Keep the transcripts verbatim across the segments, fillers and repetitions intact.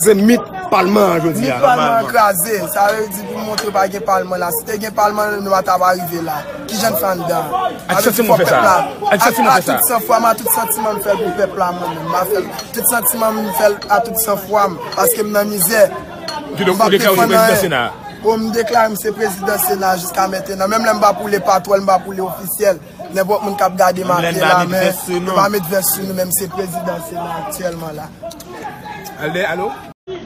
Se mit palman an jodi a. Mit palman an kraze. Sa vle di pou montre pa gen palman la. Si te gen palman, nou pa t ap rive la. Kijan n fè anndan? Ak ki santiman w fè sa? A tout sanfwa m, a tout santiman m fè l pou pèp la, mwen menm. M pa fè l. Tout santiman m fè l a tout sanfwa m. Paske m nan mizè. Kidonk, ou deklare w se prezidan Sena a? Bon, m deklare m se prezidan Sena a jiska mentenan. Menm lè m pa poule patwòl, m pa poule ofisyèl. Nenpòt moun k ap gade m ap la, men yo pa met vès sou nou, men m se prezidan Sena aktyèlman la. Alde, alo?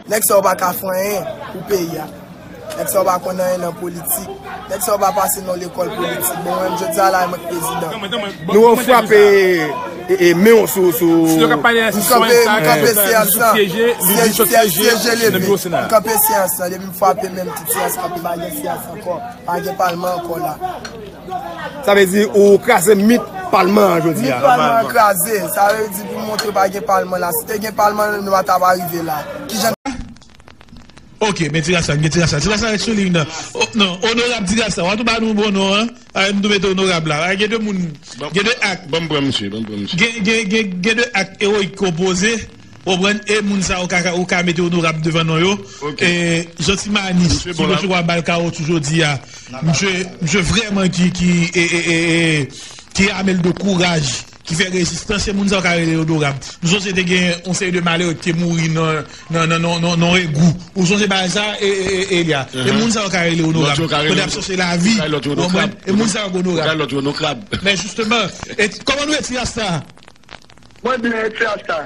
Nèg sa yo pa ka fè anyen pou peyi a. Nèg sa yo pa konn anyen nan politik. Nèg sa yo pa pase nan lekòl politik. Bon, mwen menm jodi a la, mwen k prezidan. Nou frape e, e, men w sou, sou. M kanpe, m kanpe seyans lan. Seyans, seyans, seyans leve. M kanpe seyans lan. Depi m frape men m tout seyans kanpe, pa gen seyans ankò. Pa gen palman ankò la. Sa vle di ou kraze mit palman an jodi a. Mit palman an kraze. Sa vle di pou montre pa gen palman la. Si te gen palman, nou pa t ap rive la. Kijan? Ok, men Ti Rasta, gen Ti Rasta. Ti Rasta ret sou liy nan. O, non, onorab Ti Rasta, w a tou ba nou bon non an. A, nou tou mete onorab la. A, gen de moun, gen de ak. Ban m pran misye, ban m pran misye. Gen, gen, gen, gen de ak ewoyik ke w poze. Ou konprann? E moun sa yo ka, ou ka mete onorab devan non yo. Ok. E, Jean Ti Manis, ki resevwa bal kawotchou jodi a. Misye, misye vrèman ki, ki, e, e, e, e, ki ame l de kouraj, ki fè rezistans, se moun sa yo ka rele onorab. Nou sonje te gen yon seri de malere ki te mouri nan, nan, nan, nan, nan, nan egou. Ou sonje bagay sa, e, e, e, Elia? E moun sa yo ka rele onorab. Lòt yo ka rele, kote y ap chèche lavi, ou konprann? E moun sa yo onorab. Men jisteman, e, kòman nou ye Ti Rasta? Mwen byen, Ti Rasta.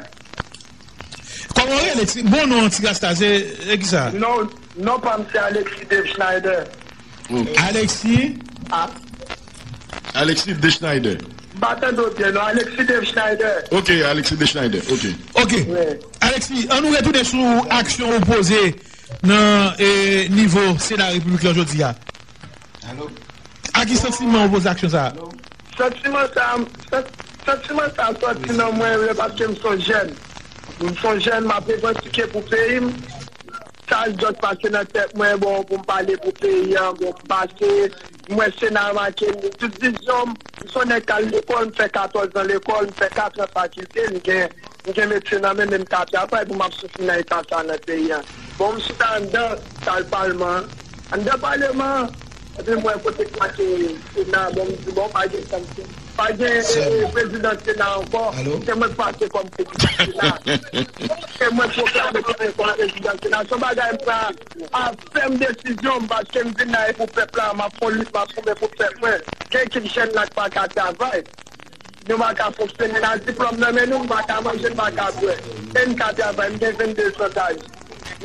Kòman w rele? Ti, bon non, Ti Rasta, se, se ki sa? Non, non pa m se Alexis Dave Schneider. Alexis? A. Alexis Dave Schneider. M pa tande w byen, non. Alexis Dave Schneider. Ok, Alexis Dave Schneider, ok. Ok. Wi. Alexis, an nou retounen sou aksyon ou poze nan, e, nivo Sena Repiblik la jodi a. Alo? A ki santiman ou poze aksyon sa a? Santiman sa, san-, santiman sa sòti nan mwen, wi, paske m se yon jèn. M se yon jèn, m ap revandike pou peyi m. Sa jis pase nan tèt mwen, bon, pou m pale pou peyi a, bon, m pase, m wè Sena make m, tout vizyon m, m se yon nèg k al lekòl, m fè katòz an lekòl, m fè kat an fakilte, m gen M gen metye nan men, men m ka travay pou m ap soufri nan eta sa nan peyi a. Bon, m chita anndan sal palman an, anndan paleman an, epi m wè kote k make Sena, bon, m di, bon, pa gen fanm, pa gen, e, e, prezidan Sena ankò, se mwen k pase kòm prezidan Sena. Se mwen k pwoklame kòm prezidan Sena. Se yon bagay m pran a fèm desizyon m, paske m vin la e pou pèp la, m ap fè yon lit, m ap goumen pou pèp mwen. Gen ekip jèn la k pa ka travay. Nou pa ka fonksyone la, diplòm nan men nou, nou pa ka manje, nou pa ka bwè. E n ka travay, m gen vennde zan daj.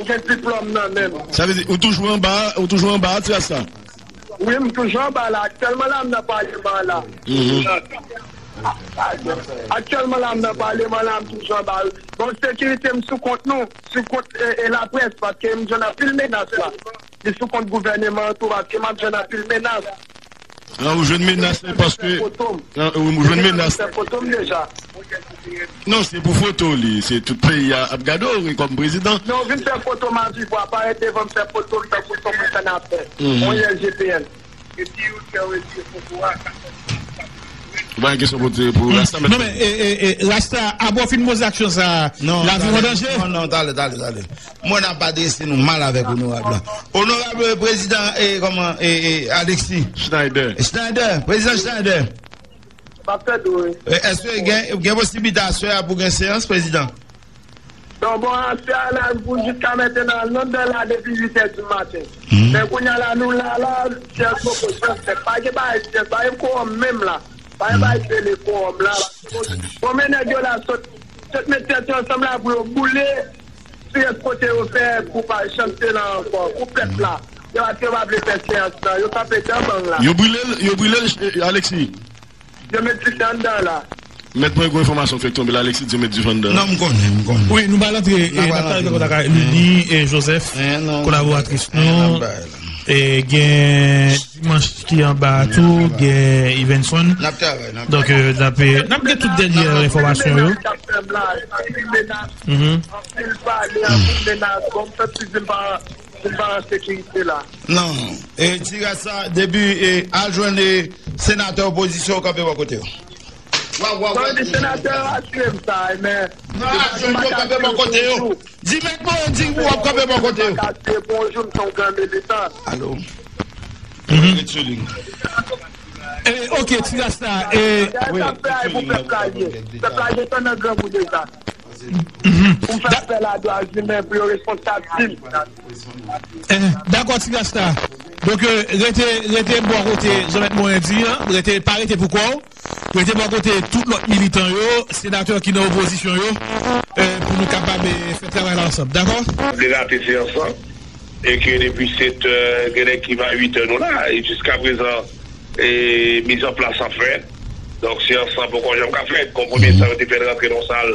M gen diplòm nan men m. Sa vle di, ou toujou anba, ou toujou anba a, Ti Rasta? Wi, m toujou anba la. Aktyèlman la, m nan paleman an la. Mhm. Aktyèlman la, m nan paleman an la, m toujou anba. Bon, sekirite m sou kont nou, sou kont, e, e, laprès, paske m jwenn anpil menas la. Li sou kont gouvèneman an tou, paske m ap jwenn anpil menas. An, ou jwenn menas, se paske, an, ou jwenn menas. Fè foto m deja. Non, se pou foto li, se tout peyi a ap gade w kòm prezidan. Non, vin fè foto m a viv, w a parèt devan m fè foto m tankou se yon moun kanapè. Mhm. On yè G P N. Epi ou fè retire foto a. Ou pa gen kesyon pou di pou Rasta, men. Non, men, e, e, e, Rasta, apre w fin poze aksyon sa a, lavi w an danje? Non, non, talè, talè, talè. Mwen ap adrese nou mal avèk onorab la. Onorab, e, prezidan, e, kòman, e, e, Alexis? Schneider. Schneider, prezidan Schneider. M ap tande w, wi. E, èske gen, gen posiblite aswè a pou gen seyans, prezidan? Non, bon, aswè a la, pou jiska mentnan, nou anndan la depi uit è di maten. Mhm. Men kounye a la, nou la, la, seyans poko janm fèt. Pa gen bagay seyans, pa gen kowòm menm la. Pa gen bagay ki rele kowòm la. Bon, men nèg yo la sot, sot met tèt yo ansanm la pou yo boule seyans kote yo fè pou pa chanm Sena ankò, pou pèp la. Yo pa, yo pa vle fè seyans lan, yo kanpe dan bang la. Yo brile l, yo brile l, e, Alexis. Yo met dife anndan la. Mèt mwen gen enfòmasyon k fèk tonbe la, Alexis di yo met dife anndan. Non, m konnen, m konnen. Wi, nou pral antre, e, n ap pale ankò ak Ludie, e, Joseph, kolaboratris nou. E, gen Dimanch ki anba a tou, gen Ivenson. N ap travay, n ap travay. Donk, e, n ap, e, n ap gen tout dènye enfòmasyon yo. Mhm. Anpil pale, anpil menas. Bon, m santi di m pa, di m pa an sekirite la. Non. E, Ti Rasta, depi, e, al jwenn, e, senatè opozisyon yo kanpe bò kote yo. Waw, waw, waw. Senatè yo asire m sa, men. Non, al jwenn yo kanpe bò kote yo. Di mèt mwen di w ap kanpe bò kote yo. Bonjou, m se yon gran militan. Alo. Mhm. Eh, ok, ti Rasta. Eh, wi, sa fè pou pèp la ye. Pèp la ye tan nan grangou deja. Mhm. Pou fè apèl a dwa imen pou yo responsab di m. Eh, dakò, ti Rasta. Donk, eh, rete, rete bò kote Jean Mèt Morin di an, rete, pa rete pou kò w. Rete bò kote tout lòt militan yo, senatè ki nan opozisyon yo, eh, pou nou kapab, eh, fè travay la ansanm. Dakò? Vle rate seyans lan, e ke depi sèt è, gen nèg ki va uit è nou la, e jiska prezan, e mizanplas ap fèt. Donk, seyans lan poko janm ka fèt. Gon premye sa yo te fè l rantre nan yon sal,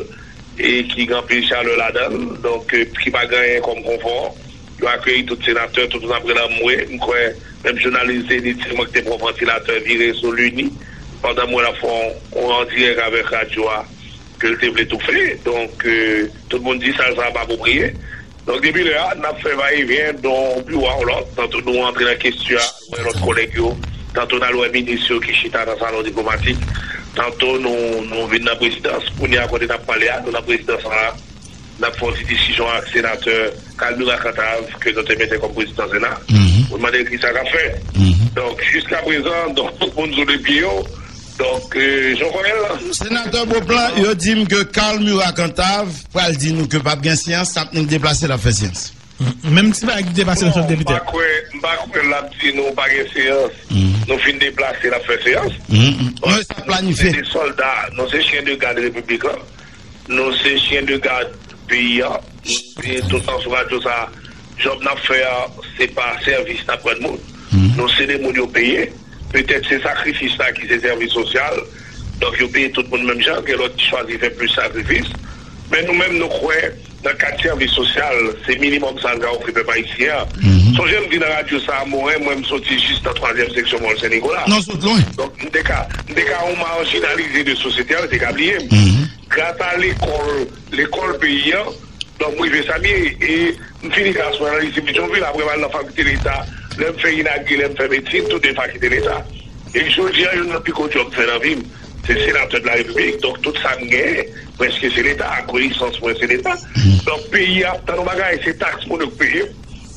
e ki gen anpil chalè ladan l, donk, eh, ki pa gen anyen kòm konfò. Yo akeyi tout senatè, tout moun ap rele anmwe. M kwè menm jounalis Zenith, se mwen ki te pran vantilatè vire sou Lunie, pandan m wè l ap fè yon, yon an dirèk avèk radyo a, ke l te vle toufe. Donk, eh, tout moun di sal sa a pa apwopriye. Donk, depi lè a, n ap fè vayevyen, don yon biwo a yon lòt, tanto nou antre nan kesyon a, wè lòt kòlèg yo, tanto n al wè minis yo ki chita nan salon diplomatik, tanto nou, nou vin nan prezidans. Kounye a, kote n ap pale a, nou nan prezidans la, n ap fè yon ti diskisyon ak senatè Carl Murat Cantave, ke nou te mete kòm prezidan Sena. Mhm. Pou n mande l kisa k ap fèt. Mhm. Donk, jiska prezan, donk, tout moun sou de pye yo. Donk, eh, jan w konnen l lan. Senatè Beauplan, yo di m ke Carl Murat Cantave pral di nou ke p ap gen seyans, sa ap nik deplase l ap fè seyans. Menm ti bagay ki te pase nan Chanm Depite. Non, m pa kwè, m pa kwè l ap di nou pa gen seyans. Mhm. Nou fin deplase, l ap fè seyans. Mhm. Non, sa planifye. Se de sòlda, nou se chyen de gad repiblik lan. Nou se chyen de gad peyi a. E tout tan sou radyo sa, djòb n ap fè a, se pa sèvis n ap rann moun. Mhm. Nou se de moun yo peye. Petèt se sakrifis la ki se sèvis sosyal. Donk, yo peye tout moun menm jan, gen lòt ki chwazi fè plis sakrifis. Men nou menm, nou kwè nan kad sèvis sosyal, se minimòm sa n ka ofri pèp ayisyen an. Mhm. Sonje m di nan radyo sa a, mwen, mwen, m soti jis nan twazyèm seksyon Mòl Sen Nikola. Non, sot lwen. Donk, m te ka, m te ka yon marjinalize de sosyete a, yo te ka bliye m. Mhm. Gras a lekòl, lekòl peyi an, donk, m rive sa m ye. E m fini klas mwen nan lise Petyonvil, apre m al nan Fakilite Leta, lè m fè inagre, lè m fè medsin, tou de Fakilite Leta. E jodi a, youn nan pi gwo djòb m fè nan vi m, se senatè de la Repiblik. Donk, tout sa m genyen, prèske se Leta. Konesans mwen, se Leta. Donk, peyi a ap tann yon bagay, se taks moun yo k peye.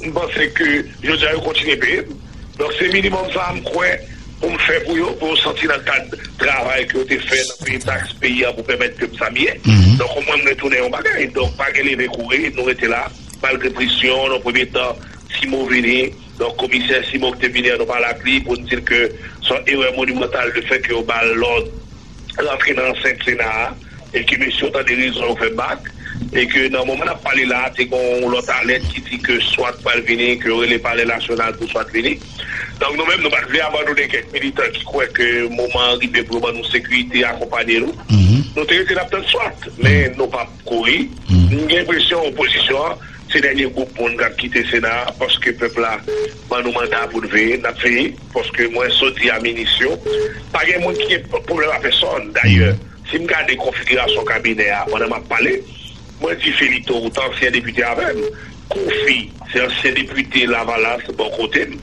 M panse ke jodi a, yo kontinye peye m. Donk, se minimòm sa a m kwè pou m fè pou yo, pou yo santi nan kad travay ke yo te fè nan peye taks peyi a pou pèmèt ke m sa m ye. Donk, omwen m retounen yon bagay. Donk, pa gen leve kouri, nou rete la, malgre presyon, nan premye tan, Simo vini, donk, komisè Simo ki te vini an, nou pale ak li pou n di l ke se yon erè monimantal le fèt ke yo ba l lòd rantre nan ansent Sena a, e ke mesye yo tande rezon yo fè bak, e ke nan moman n ap pale la a, te gen yon lòt alèt ki di ke swat pral vini, ke yo rele Palè Nasyonal pou swat vini. Donk, nou menm, nou pa t vle abandone kèk militan ki kwè ke moman an rive pou yo ban nou sekirite, akonpanye nou. Nou te rete n ap tann swat, men nou p ap kouri. M gen enpresyon opozisyon an, se dènye gwoup moun k ap kite Sena a, paske pèp la ban nou manda pou n veye, n ap veye, paske mwen sot di a minis yo, pa gen moun ki gen pwoblèm a pèsòn. Dayè, si m gade konfigirasyon kabinè a pandan m ap pale, mwen di Felito, ou t ansyen depite avè m, Kofi, se ansyen depite Lavalas bò kote m,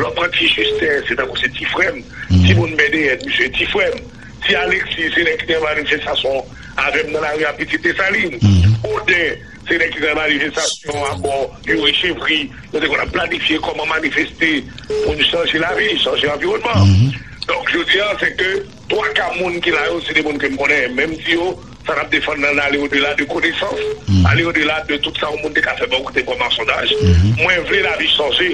Lòpranti Jisten, se tankou se ti frè m, Timoun Bèdeyèn, misye ti frè m, Ti Alexis, se nèg ki te nan manifestasyon avè m nan lari a Pitit Desalin. Oden, se nèg ki te nan manifestasyon abò Youri Chevry. Nou te konn ap planifye kòman manifeste pou n chanje lavi, chanje anviwònman. Donk, jodi a, se ke twa ka moun ki la yo, se de moun ke m konnen. Men m di yo, sa n ap defann nan ale odela de konesans, ale odela de tout sa yon moun te ka fè bò kote kòm masondaj. Mwen vle lavi chanje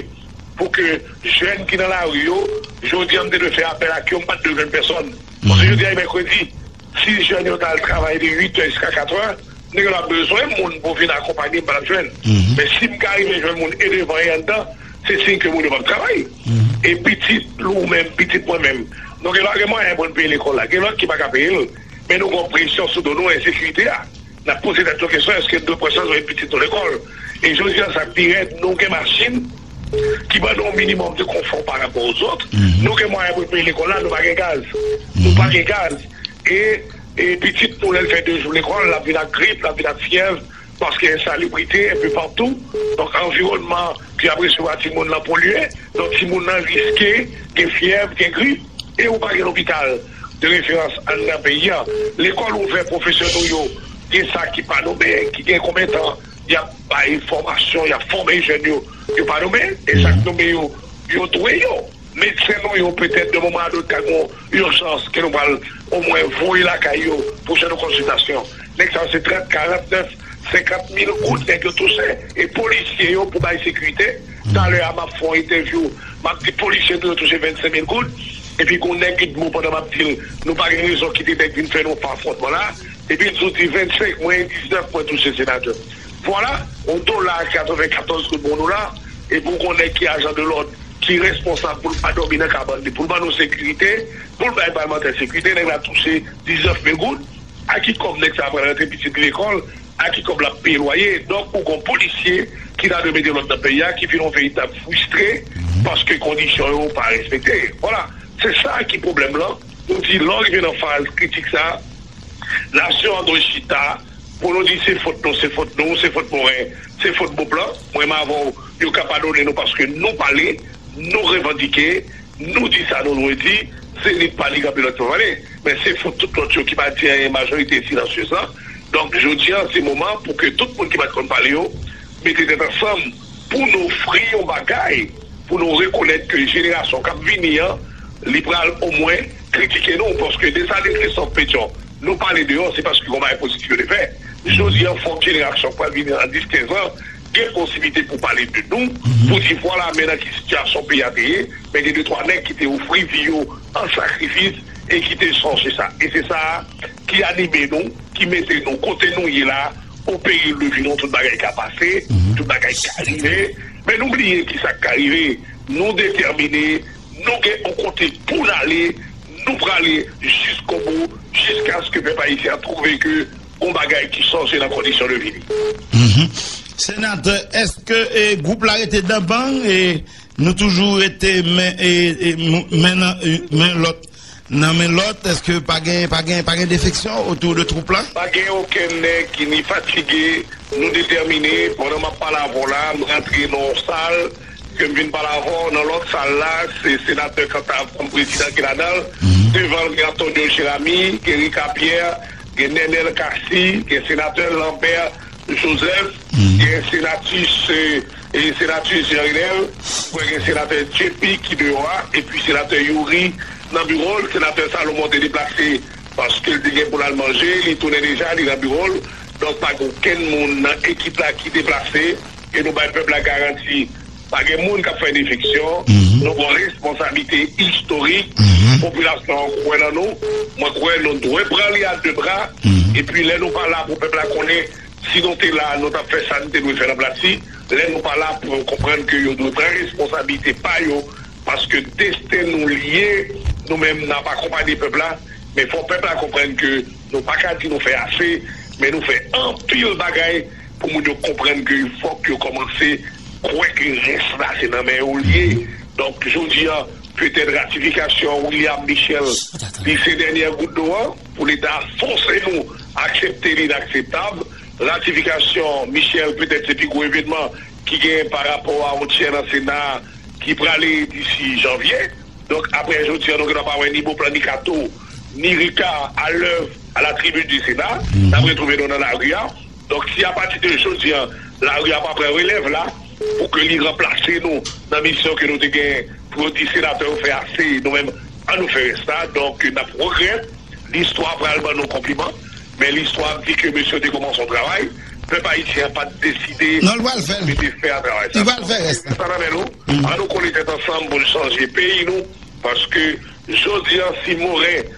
pou ke jèn ki nan lari yo, jodi a, m te dwe fè apèl ak yo, m pa t dwe jwenn pèsòn. Paske jodi a, e mèkredi. Si jèn yo t al travay de uit è jiska kat è, nèg yo t ap bezwen moun pou vin akonpanye m, pa t ap jwenn. Men si m ka rive jwenn moun e devan e anndan, se siy ke moun yo p ap travay. E pitit ou menm, pitit mwen menm, nou gen lwa, gen mwayen pou n peye lekòl la. Gen lòt ki pa ka peye l, men nou gen yon presyon sou do nou, ensekirite a. N ap poze tèt nou kesyon, èske n dwe pran chans voye pitit nou lekòl? E jodi a, sa k pi rèd, nou gen machin ki ban nou yon minimòm de konfò pa rapò ozòt. Nou gen mwayen pou n peye lekòl la, nou pa gen gaz. Nou pa gen gaz. E, e pitit nou, lè l fè de jou lekòl, l ap vin ak grip, l ap vin ak fyèv, paske ensalibrite enpe patou. Donk, anviwònman ke y ap resevwa timoun nan polye. Donk, timoun nan riske gen fyèv, gen grip. E ou pa gen lopital de referans anndan peyi a. Lekòl ouvè, pwofesè nou yo, gen sa ki pa nonmen, ki gen konbyen tan y ap bay fòmasyon, y ap fòme jèn yo, yo pa nonmen, e sa k nonmen yo, yo dwe yo. Medsen nou yo, petèt, de moman a lòt, ka gen yon ijans ke nou pral omwen voye lakay yo pou jwenn yon konsiltasyon. Nèg sa yo se trant, karant, nèf, senkant mil goud nèg yo touche. E polisye yo pou bay sekirite, talè a m ap fè yon entèvyou, m ap di polisye nou yo touche vennsenk mil goud, epi gon nèg ki di m pandan m ap di l, nou pa gen rezon kite nèg vin fè nou fè afwontman la, epi l di w di vennsenk mwen, diznèf mwen touche senatè. Vwala, yon dola katrevenkatòz goud bon dola, epi w gon nèg ki ajan de lòd, ki responsab pou l pa dòmi nan kabann li, pou l ban nou sekirite, pou l bay palmantè sekirite, nèg la touche diznèf mil goud, a ki kòb nèg sa a pral rantre pitit li lekòl, a ki kòb l ap peye lwaye. Donk, ou gon polisye ki ta dwe mete lòd nan peyi a, ki vin yon veritab fristre, paske kondisyon yo pa respekte. Vwala, se sa ki pwoblèm lan. Nou di, lè w rive nan faz kritik sa a, nasyon an dwe chita pou nou di se fòt nou, se fòt nou, se fòt Moren, se fòt Boplan. Mwen m avè w, yo ka padone nou paske nou pale, nou revandike, nou di sa nou dwe di, se li k pa li k ap lòt yo pale. Men se fòt tout lòt yo ki pa di anyen, majorite silansyez lan. Donk, jodi a, se moman pou ke tout moun ki pa t konn pale yo mete tèt ansanm pou nou ofri yon bagay, pou nou rekonèt ke jenerasyon k ap vini an, li pral omwen kritike nou, paske Desalin, Kristòf, Petyon, nou pale deyò, se paske gon bagay pozitif yo te fè. Jodi a, fòk jenerasyon k pral vini an dis, kenz an, gen posiblite pou pale de nou, pou di, vwala, men nan ki sitiyasyon peyi a te ye, men gen de, twa nèg ki te ofri vi yo an sakrifis e ki te chanje sa. E se sa ki anime nou, ki mete nou kote nou ye la, o peril de vi nou, tout bagay ka pase, tout bagay ka rive, men nou bliye ki sa k ka rive. Nou detèmine, nou gen yon kote pou n ale, nou prale jiskobou, jiskaske pèp ayisyen an twouve ke gon bagay ki chanje nan kondisyon de vi li. Mhm. Senatè, èske, e, gwoup la rete danbang, e nou toujou rete men, e, e, men nan, e, men lòt, nan men lòt, èske pa gen, pa gen, pa gen defeksyon otou de twoup la? Pa gen okenn nèg ki ni fatige, nou detèmine. Pandan m ap pale avè w la, m rantre nan yon sal, ke m vin pale avè w, nan lòt sal la, se senatè Cantave kòm prezidan ki ladan l. Devan l, gen Antonio Jeramy, gen Ricard Pierre, gen Nenel Cassy, gen senatè Lambert Joseph, gen senatis, e, e senatis Jean Renel, mwen gen senatè J P ki deyò a, epi senatè Youri nan biwo l. Senatè Salomon te deplase paske l te gen pou l al manje, li tounen deja, li nan biwo l. Donk, pa gen okenn moun nan ekip la ki deplase, e nou bay pèp la garanti, pa gen moun k ap fè defeksyon. Nou gon responsablite istorik. Popilasyon an kwè nan nou. Mwen kwè nou dwe pran li a de bra. Epi lè nou pa la pou pèp la konnen, si nou te la, nou t ap fè sa nou te dwe fè nan plas li. Lè nou pa la pou yo konprann ke yo dwe pran responsablite pa yo, paske desten nou li ye, nou menm n ap akonpaye pèp la, men fò pèp la konprann ke nou pa ka di nou fè ase, men nou fè anpil bagay pou moun yo konprann ke fòk yo kòmanse kwè ke rès la se nan men yo l ye. Donk, jodi a, petèt ratifikasyon William Michel, li se dènyè gout dlo a pou Leta fòse nou aksepte li inakseptab. Ratifikasyon Michel, petèt se pi gwo evènman ki genyen pa rapò a yon tyè nan Sena a ki prale disi janvye. Donk, apre jodi a, nou gendwa pa wè ni Beauplan, ni Kato, ni Ricard à l'œuvre à la tribune du Sénat, n ap retwouve nou nan lari a. Donk, si apati de jodi a, lari a pa pran relèv la, pou ke li ranplase nou nan misyon ke nou te gen pou yo di senatè yo fè ase, nou menm, an nou fè rès la. Donk, n ap regrèt, listwa pral ban nou konpliman, men listwa ap di ke mesye yo te kòmanse yon travay, pèp ayisyen an pa t deside Non, l pral fè l. Mete fen a travay sa. Li pral fè rès la. Sa nan men nou, an nou kole tèt ansanm pou n chanje peyi nou, paske jodi a, si Moren,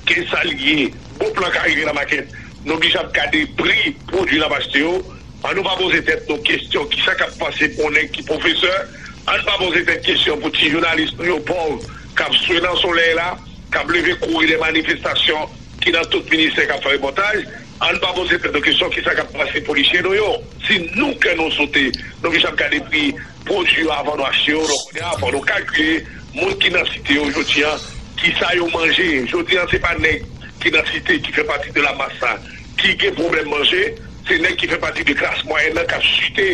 ke sa l ye, Beauplan ka rive nan makèt, nou oblije ap gade pri pwodui n ap achte yo. An nou pa poze tèt nou kesyon, kisa k ap pase pou yon nèg ki pwofesè? An nou pa poze tèt kesyon pou ti jounalis nou yo pòv k ap swe nan solèy la, k ap leve kouri de manifestasyon ki nan tout ministè k ap fè repòtaj. An nou pa poze tèt nou kesyon, kisa k ap pase polisye nou yo? Si nou, kè nou sote, nou oblije ap gade pri pwodui yo avan nou achte yo. Donk, kounye a, fò nou kalkile moun ki nan site yo jodi a, kisa yo manje. Jodi a, se pa nèg ki nan site ki fè pati de la mas la ki gen pwoblèm manje, se nèg ki fè pati de klas mwayèn nan k ap chite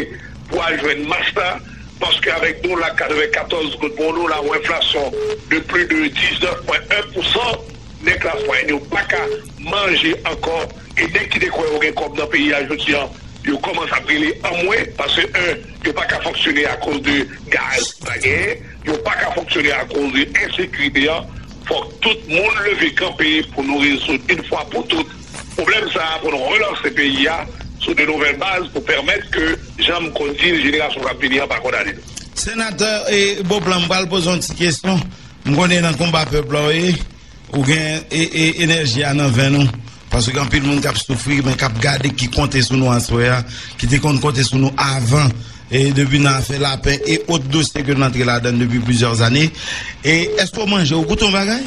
pou al jwenn mas la, paske avèk dola katrevenkatòz goud pou yon dola, yon enflasyon de plis de diznèf pwen en pousan, nèg klas mwayèn yo pa ka manje ankò. E nèg ki te kwè yo gen kòb nan peyi a jodi a, yo kòmanse ap rele anmwe, paske, en, yo pa ka fonksyone akoz de gaz pa genyen, yo pa ka fonksyone akoz de ensekirite an. Fòk tout moun leve kanpe pou nou rezoud yon fwa pou tout pwoblèm sa a, pou nou relanse peyi a sou de nouvèl baz, pou pèmèt ke, jan m konn di l, jenerasyon k ap vini an pa kondane nou. Senatè, e, Beauplan, m pral poze yon ti kesyon. M konnen nan konba pèp la w ye, ou gen, e, e, enèji a nan venn ou. Paske gen anpil moun k ap soufri, men k ap gade, ki konte sou nou aswè a, ki te konn konte sou nou avan, e depi nan afè lapen e ot dosye ke nou antre ladan depi plizyè zane. E èske w manje, ou goute yon bagay?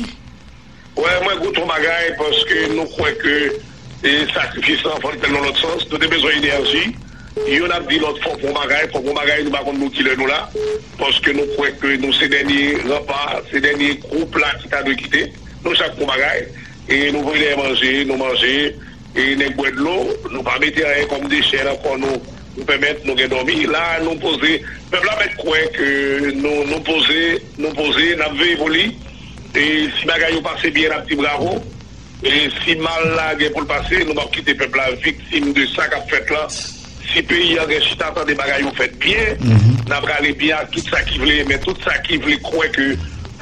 Wè, mwen goute yon bagay, paske nou kwè ke, e, sakrifis lan fò l fèt nan lòt sans. Nou te bezwen enèji. Youn ap di lòt fò pou yon bagay, fò pou yon bagay, nou pa konn pou kilè nou la. Paske nou kwè ke nou se dènye ranpa, se dènye gwoup la ki ta dwe kite. Nou chak pou yon bagay. E nou voye dèyè manje, nou manje. E nèg bwè dlo, nou pa mete anyen kòm dechè nan kò nou pou pèmèt nou gen dòmi. La, nou poze, pèp la mèt kwè ke nou, nou poze, nou poze, n ap veye pou li. E si bagay yo pase byen, n ap di bravo. E si mal la gen pou l pase, nou p ap kite pèp la viktim de sa k ap fèt la. Si peyi an gen chita tande bagay yo fèt byen, n ap rale byen ak tout sa ki vle, men tout sa ki vle kwè ke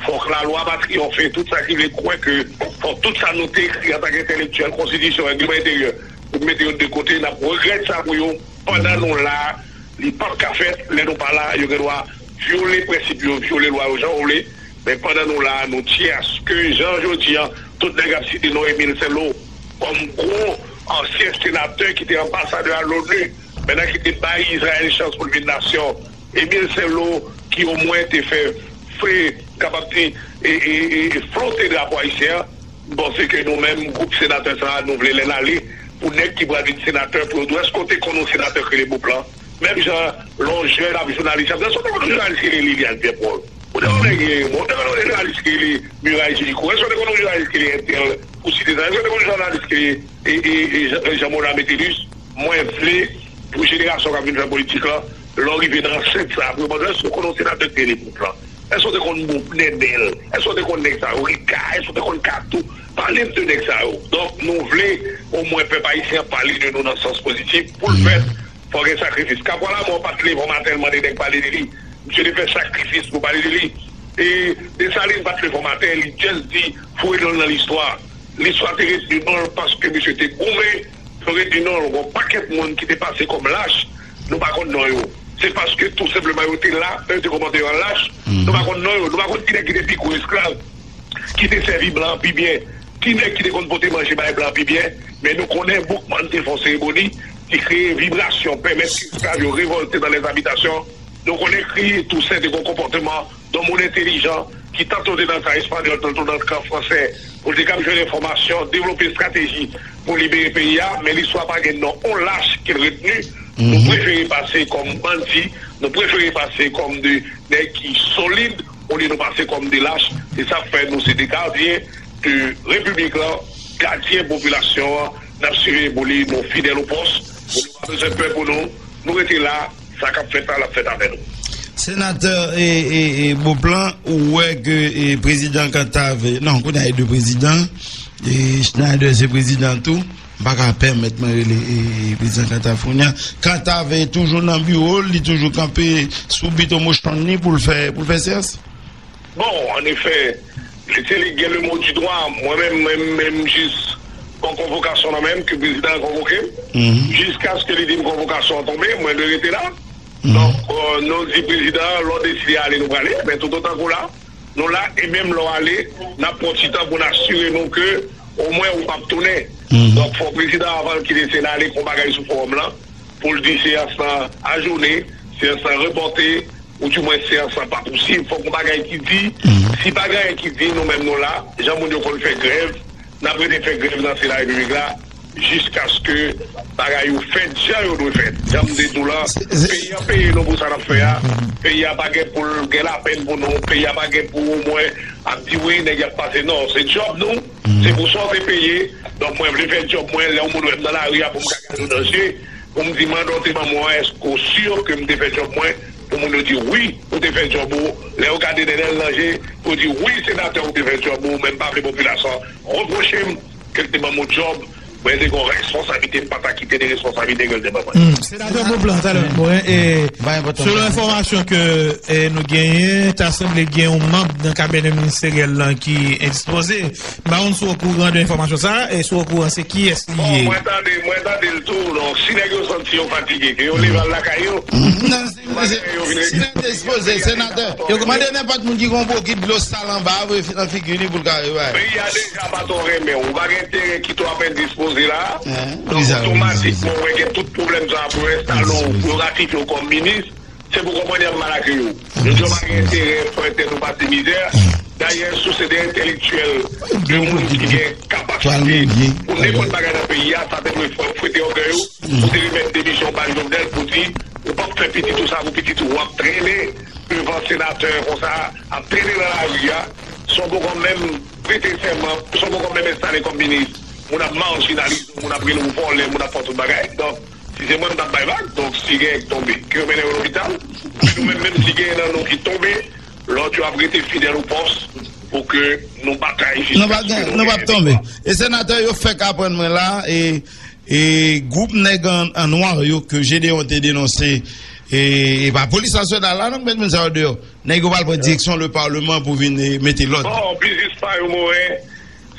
fòk lalwa pa triyonfe, tout sa ki vle kwè ke fòk tout sa nou te ekri antanke entèlektyèl, konstitisyon, règleman enteryè, pou mete yo de kote, n ap regrèt sa pou yo. Pandan nou la, li p ap ka fèt. Lè nou pa la, yo gen dwa vyole prensip yo, vyole lwa yo jan yo vle. Men pandan nou la, nou tyè aske jan jodi an, tout nèg ap site non Emile Saint-Laurent kòm gwo ansyen senatè ki te anbasadè a l'ONU, men nan ki te bay Izrayèl chans pou l vin nasyon. Emile Saint-Laurent ki omwen te fè, fè, kapab di, e, e, e, e flote drapo ayisyen an. M panse ke nou menm, gwoup senatè sa a, nou vle lè n ale, pou nèg ki pral vin senatè, pou yo di, èske w te konn yon senatè k rele Beauplan? Menm jan, lè yon jèn ap jounalis, ap di, èske w te konn yon jounalis ki rele Liliane Pierre Paul? Ou te konn yon nèg, bon, ou te konn yon jounalis ki rele Murail Jéricho? Èske w te konn yon jounalis ki rele entèl, pou site sa? Èske w te konn yon jounalis ki rele, e, e, e, Jean, Jean Monard Métellus? Mwen vle, pou jenerasyon k ap vin fè politik lan, lè w rive nan ansent sa a, pou yo mande w, èske w konn yon senatè ki rele Beauplan? Èske w te konn Bob Nènèl? Èske w te konn nèg sa yo, Rika? Èske w te konn Kato? Pale m de nèg sa yo. Donk, nou vle omwen pèp ayisyen an pale de nou nan sans pozitif. Pou l fèt, fò gen sakrifis. Kapwa Lamò pa t leve yon maten, l mande nèg pale de li. Misye te fè sakrifis pou pale de li. E Desalin pa t leve yon maten, li just di, foure non l nan listwa. Listwa te retni non l paske misye te goumen, yo retni non l. Gen yon pakèt moun ki te pase kòm lach, nou pa konn non yo. Se paske tou senpleman yo te la, yo te konpòte yo an lach, nou pa konn non yo. Nou pa konn ki nèg ki te pi gwo esklav, ki te sèvi blan an pi byen, ki nèg ki te konn pote manje bay blan an pi byen, men nou konnen Boukman te fè yon seremoni ki kreye vibrasyon, pèmèt esklav yo revòlte dans les habitations. Nou konnen ki Tousen te gen yon konpòteman de moun entelijan ki tanto te nan kan espanyòl, tanto nan kan fransè, pou l te kab jwenn enfòmasyon, devlope estrateji pou libere peyi a, men listwa pa gen non on lach ke l retni. Nou prefere pase kòm bandi, nou prefere pase kòm de nèg ki solid, olye nou pase kòm de lach. Se sa k fè nou se de gadyen de repiblik lan, gadyen popilasyon an, n ap siveye pou li, nou fidèl o pòs, nou pa bezwen pè pou nou, nou rete la, sa k ap fèt la, l ap fèt avè nou. Senatè, e, e, e, Beauplan, ou wè ke, e, prezidan Cantave, non, kounye a e de prezidan, e, Schneider se prezidan tou, m pa ka pèmèt mwen rele, e, e, prezidan Cantave kounye a. Cantave toujou nan biwo l, li toujou kanpe sou bito mochonn li pou l fè, pou l fè seyans. Bon, an efè, se li ki gen le mot du droit. Mwen menm, mwen menm, jis pran konvokasyon nan men m ke prezidan an konvoke m. Jiskaske li di m konvokasyon an tonbe, mwen dwe rete la. Donk, euh, nou di prezidan an, lè w deside ale, nou prale. Men toutotan ke w la, nou la. E menm lè w ale, n ap pran ti tan pou n asire nou ke omwen ou p ap tounen. Donk, fò prezidan an, avan l kite Sena, ale fè yon bagay sou fowòm lan, pou l di seyans lan ajounen, seyans lan repòte, oudimwen seyans lan pa posib. Fòk yon bagay ki di. Si pa gen anyen ki di, nou menm nou la, jan moun yo konn fè grèv, n ap rete fè grèv nan Sena Repiblik la, jiskaske bagay yo fèt jan yo dwe fèt. Jan m te di w lan, peyi an peye nou pou sa n ap fè a. Peyi a pa gen pou l gen lapenn pou nou. Peyi a pa gen pou omwen ap di wi, nèg y ap pase. Non, se djòb nou. Se pou sa w te peye. Donk, mwen vle fè djòb mwen. Lè yon moun wè m nan lari a, pou m ka gade w nan je, pou m di, manda w te ban mwen an, èske w si ke m te fè djòb mwen? Pou moun yo di, wi, ou te fè djòb ou. Lè yo gade Nènèl nan je, yo di, wi, senatè, ou te fè djòb ou, men m pa vle popilasyon an repwoche m ke l te ban m yon djòb Mwen te gen yon responsablite, m pa ta kite de responsablite ke l te ban mwen. Hmm. Senatè Beauplan, talè, bon, e, selon enfòmasyon ke, e, nou genyen, ta sanble gen yon manm nan kabinè ministeryèl lan ki endispoze. M pa konn si w okouran de enfòmasyon sa a, e si w okouran, se kiyès li ye? Bon, mwen tande, mwen tande l tou, donk, si nèg yo santi yo fatige, ke yo leve al lakay yo. Non, si, si, si nèg dispoze, senatè, mande nenpòt moun ki gen yon bokit dlo sal anba, vre, nan figi li pou l ka, e, bay. Peyi a deja pa twò renmen w, ou pa gen enterè kite w ap endispoze la. Donk, otomatikman, w gen tout pwoblèm sa a pou yo enstale w, pou yo ratifye w kòm minis. Se pou konprann y ap malake yo. Yo di yo pa gen enterè fè tèt ou pase mizè. Dayè, si w se de entèlektyèl, de moun ki gen kapasite pou nenpòt bagay nan peyi a, sa te dwe fè, fwete ògèy yo, pou te remèt demisyon ba Jovenel, pou di, ou p ap fè pitit ou sa pou pitit ou, w ap trennen devan senatè konsa, ap trennen nan lari a, san w poko menm prete sèman, san w poko menm enstale kòm minis, moun ap majinalize w, moun ap rele w vòlè, moun ap fè w tout bagay. Donk, si se mwen, m t ap bay vag. Donk, si gen k tonbe, ke yo mennen yo lopital. Men nou menm, menm si gen nan nou ki tonbe, lòt yo ap rete fidèl o pòs pou ke nou batay jiskaske nou p ap tonbe. E senatè, yo fèk aprann mwen la, e, e gwoup nèg an, an nwa yo ke Gedeon te denonse, e, e pa polis nasyonal la, non, k met moun sa yo deyò. Nèg yo pral pran direksyon le Parlement pou vin, e, mete lòd. Bon, biznis pa yo, Moren.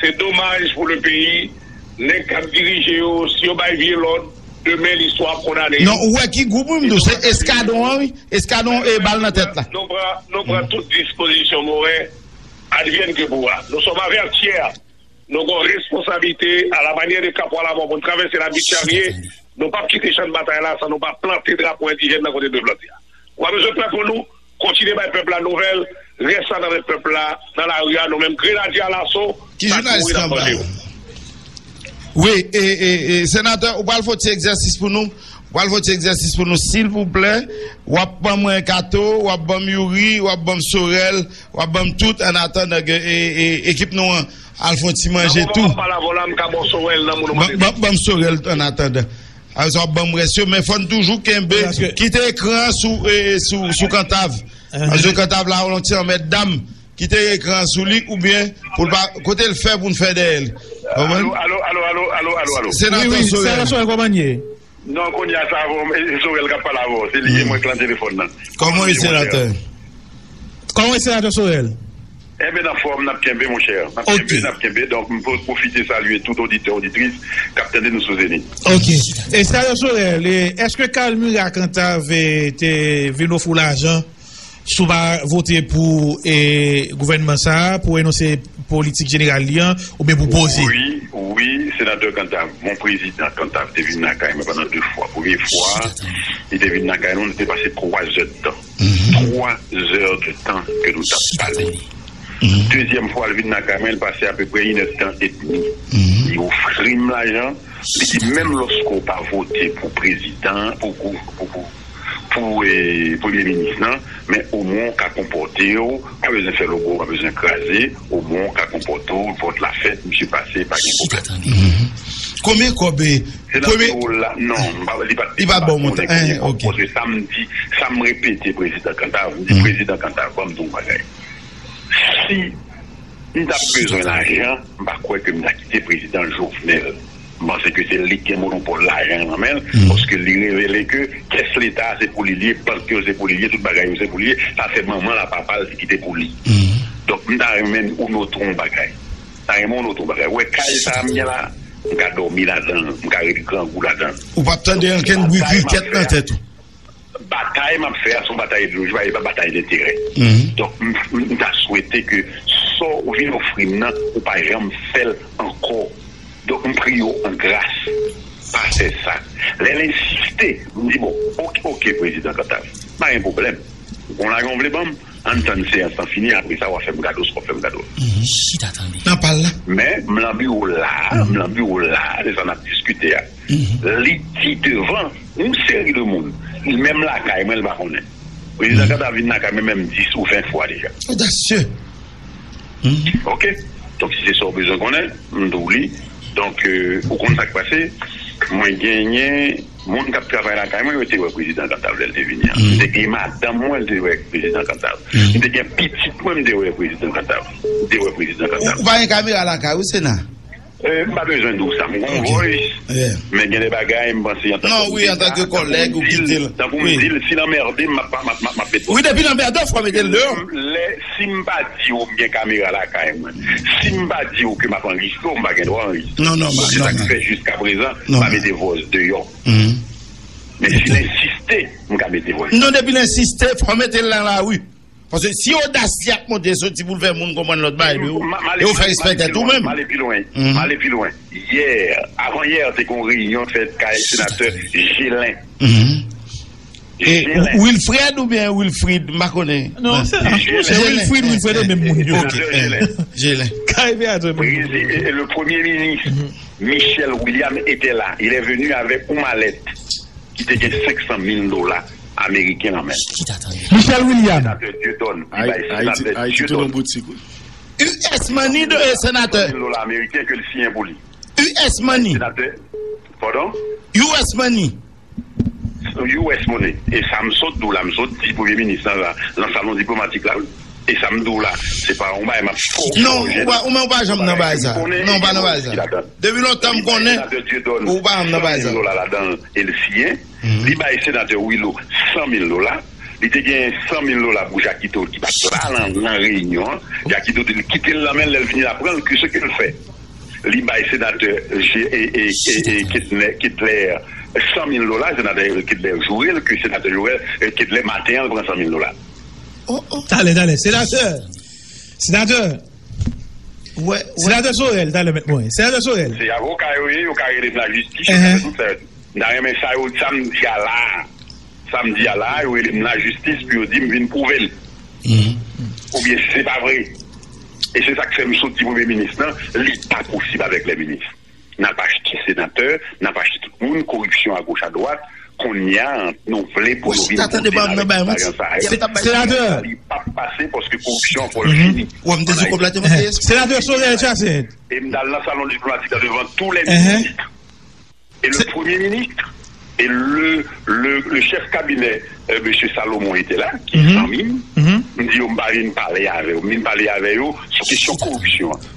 Se domaj pou le peyi. Nèg k ap dirije yo, si yo bay vye lòd, demen listwa ap kondane yo. Non, ou wè ki gwoup, wi, m di w, se eskadwon an, wi. Eskadwon, e, bal nan tèt la. Nou pran, nou pran tout dispozisyon, Moren. Advienne que pourra. Nous sommes avant-hier. Nou gen yon responsablite, à la manière de Capois Lamont, pou n travèse Labit Charye. Nou p ap kite chan batay la san nou pa plante drapo endijèn nan kote n dwe plante a. Ou pa bezwen pè pou nou. Kontinye bay pèp la nouvèl, rès la nan men pèp la, nan lari a, nou menm Grenadye Alaso, n ap kouri, n ap manje yo. Wi, e, e, e, senatè, ou pral fè yon ti egzèsis pou nou. Ou pral fè yon ti egzèsis pou nou, silvouplè. W ap ban mwen Kato, w ap ban m Youri, w ap ban m Sorel, w ap ban m tout, an atandan ke, e, e, ekip nou an al fè yon ti manje tou. Nan moman w ap pale avè w la, m ka ba w Sorel nan moun ou mande. Ban, ban, ban m Sorel an atandan. Apre sa, w ap ban m rès yo, men fò n toujou kenbe, kite ekran an sou, e, sou, sou kantav. Paske kantav la, yon ti anmèt dam, kite ekran an sou li, oubyen, pou l pa, kote l fè pou n fè dèyè l. Konprann? Alo, alo, alo, alo, alo, alo, alo. Senatè Sorel. Wi, wi, senatè Sorel, kòman n ye? Non, kounye a, sa avè w, e, Sorel k ap pale avè w. Se li ki mwen k lan telefòn nan. Kòman w ye, senatè? Kòman w ye, senatè Sorel? Enben, anfòm, n ap kenbe, monchè. N ap kenbe, n ap kenbe. Donk, m pou pwofite salye tout oditè, oditris k ap tande nou sou Zenith. Ok. E Serge Sorel, e, èske Carl Murat Cantave, e, te vin ofri w lajan si w pa vote pou, e, gouvènman sa a, pou enonse politik jeneral li an, oubyen pou poze? Wi, wi, senatè Cantave. Mon prezidan Cantave te vin lakay mwen pandan de fwa. Premye fwa, li te vin lakay nou, nou te pase twa zè tan. Twa zè de tan ke nou t ap pale. Dezyèm fwa l vin lakay mwen, l pase apeprè inèdtan edmi. Li ofri m lajan. Li di, menm lòske w pa vote pou prezidan, pou, pou, pou, pou, pou, e, premye minis lan, men omwen w ka konpòte w, pa bezwen fè logo, pa bezwen kraze, omwen w ka konpòte w, vòt la fèt, misye pase, pa gen pwoblèm. Konbyen kòb, e, premye... Non, m pa, li pa, li pa ba w montan. Paske sa m di, sa m repete prezidan Cantave, m di, prezidan Cantave, ban m di w yon bagay. Si m t ap bezwen lajan, m pa kwè ke m ta kite prezidan Jovenel. M panse ke se li ki gen monopòl lajan nan men l, paske li revele ke kès leta a se pou li l ye, bank yo se pou li l ye, tout bagay yo se pou li l ye. Sa se manman l ak papa l ki te pou li. Donk, m ta renmen ou note yon bagay. M ta renmen ou note yon bagay. Ou wè kay sa a m gen la, m ka dòmi ladan l, m ka ret grangou ladan l. Ou p ap tande ankenn bri krikèt nan tèt ou. Batay m ap fè a, se yon batay ideyolojik, e pa batay lenterè. Donk, m, m, m ta swete ke sa w vin ofri m nan, ou pa janm fè l ankò. Donk, m priye w an gras, pa fè sa. Lè l ensiste, m di, bon, oke, oke, prezidan Cantave, pa gen pwoblèm. Ou konn lajan w vle ban m, ann tann seyans lan fini, apre sa, w a fè m kado sa w fè m kado. Chita tande. Nan pal la. Men, m lan biwo la, m lan biwo la, de sa n ap diskite a. Li di devan yon seri de moun, li menm lakay mwen, li pa konnen. Prezidan Cantave vin lakay mwen menm dis ou ven fwa deja. Odasye. Oke? Donk, si se sa w bezwen konnen, m di w li. Donk, e, ou konn sa k pase? Mwen genyen moun k ap travay lakay mwen, yo te wè prezidan Cantave lè l te vini an. M te gen madanm mwen, m te wè prezidan Cantave. M te gen pitit mwen, m te wè prezidan Cantave. M te wè prezidan Cantave. Ou pa gen kamera lakay ou, Sena? M pa bezwen di w sa. M gon voice, men gen de bagay m panse antanke... Non, wi, antanke kòlèg ou kite l. Tankou m di l, si l anmède m, m ap met voice. Wi, depi l anmède w, fò mete l deyò. Lè, si m pa di w m gen kamera lakay mwen, si m pa di w ke m ap anrejistre w, m pa gen dwa anrejistre. Non, non, non. Se sa k fè jiskaprezan m pa mete voice deyò. Men si l ensiste, m ka mete voice. Non, depi l ensiste, fò mete l nan lari. Paske si odas li ap monte soti pou l fè moun konprann lòt bagay de ou, e ou fè respè tèt ou menm. M ale pi lwen. M ale pi lwen. Yè, avan yè, te gen yon reyinyon fèt kay senatè Gelin. E Wilfred oubyen Wilfrid, m pa konnen. Non, se Wilfrid, Wilfred e menm moun yo. Gelin. Kay senatè menm moun yo. Le premier ministre Michel William était là. Il est venu avec une mallette ki te gen senk san mil dola ameriken nan men l. Michel William. Senatè Dieudonne. Li bay senatè Dieudonne. U S Money de senatè. Mil dola ameriken ke l siyen pou li. U S Money. Senatè, padon? U S Money. U S Money. E sa m sot di w la, m sot di premye minis lan la, nan salon diplomatik la, wi. E sa m di w la, se pa yon bagay m ap fò... Non, ou pa, ou menm ou pa janm nan bagay sa. Non, ou pa nan bagay sa. Depi lontan m konnen ou pa janm nan bagay sa. Dola ladan l, e l siyen. Li bay senatè Willow san mil dola. Li te gen san mil dola pou Jakito ki pa t la nan, nan reyinyon an. Jakito te kite l nan men l, lè l vini l ap pran l, ke se ke l fè? Li bay senatè Ketler san mil dola, senatè Ketler joure l, ke senatè Joure, Ketler maten an, l pran san mil dola. Talè, talè, senatè. Senatè. Senatè Sorel, talè, mèt mwen. Senatè Sorel. Se avoka yo ye, yo ka rele m lajistis, yo ka fè tout sa yo di. M ta renmen sa yo, sa m di a la a. Sa m di a la a, yo rele m lajistis pou yo di m vin pwouve l. Oubyen si se pa vre. E se sa k fè m sot di premye minis lan, li pa posib avèk lè minis. N ap achte senatè, n ap achte tout moun, koripsyon agoch adwat, kounye a, nou vle pou yo vin pote l avèk tout lajan sa yo. Senatè. Li p ap pase paske koripsyon an fò l fini. Senatè Sorel Chassaint. E m t al nan salon diplomatik la devan tou lè minis. E le premye minis e le, le, le chèf kabinè, euh, mesye Salomon ete la, ki zanmi m. M di yo m pa vin pale avè yo, m vin pale avè yo sou kesyon koripsyon an.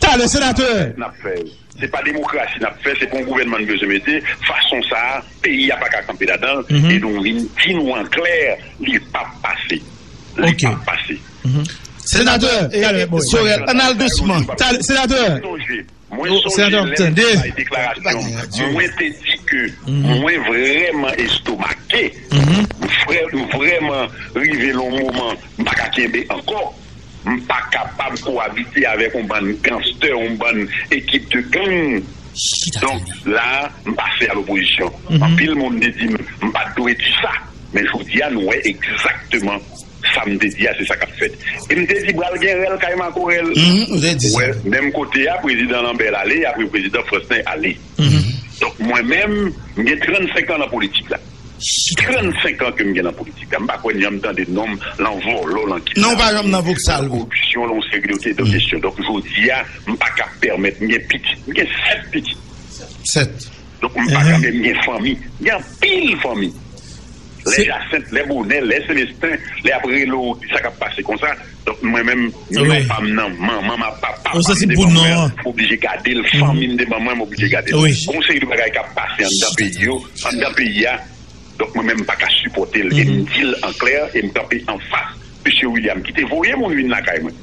Talè, senatè. N ap fè. Se pa demokrasi n ap fè, se pa yon gouvènman n bezwen mete. Fason sa a, peyi a pa ka kanpe ladan l, e nou vin di nou an klè, li p ap pase. Li p ap pase. Senatè, talè, Sorel, ann al dousman. Talè, senatè. Mwen sonje lè m te bay deklarasyon, mwen te di ke mwen vrèman estomake, m vrèman rive nan yon moman m pa ka kenbe ankò. M pa kapab kowabite avèk yon bann ganstè, yon bann ekip de gang. Donk, la a, m pase a lopozisyon. Anpil moun te di m, m pa t dwe di sa. Men jodi a, nou wè egzakteman sa m te di a, se sa k ap fèt. E m te di, pral gen rèl kay makorèl. Ou wè, menm kote a, prezidan Lambert ale, apre prezidan Frantz Ney ale. Donk, mwen menm, m gen trannsenk an nan politik la. Trannsenk an ke m gen nan politik la. M pa kwè n janm tande non m lan vòlò, lan kidnaping, lan koripsyon, lan yon seri de kesyon. Donk, jodi a, m pa ka pèmèt, m gen pitit, m gen sèt pitit. Sèt. Donk, m pa ka, men m gen fanmi. M gen anpil fanmi. Lè Jacinthe, lè Bonè, lè Célestin, lè y ap rele w, di sa k ap pase konsa. Donk, mwen menm, non pa m nan, manman m ak papa m devan mwen, m oblije gade l, fanmi m devan mwen, m oblije gade l. Gon seri de bagay k ap pase anndan peyi yo, anndan peyi a. Donk, mwen menm, m pa ka sipòte l. E m di l an klè, e m kanpe anfas mesye William, ki te voye moun vin lakay mwen.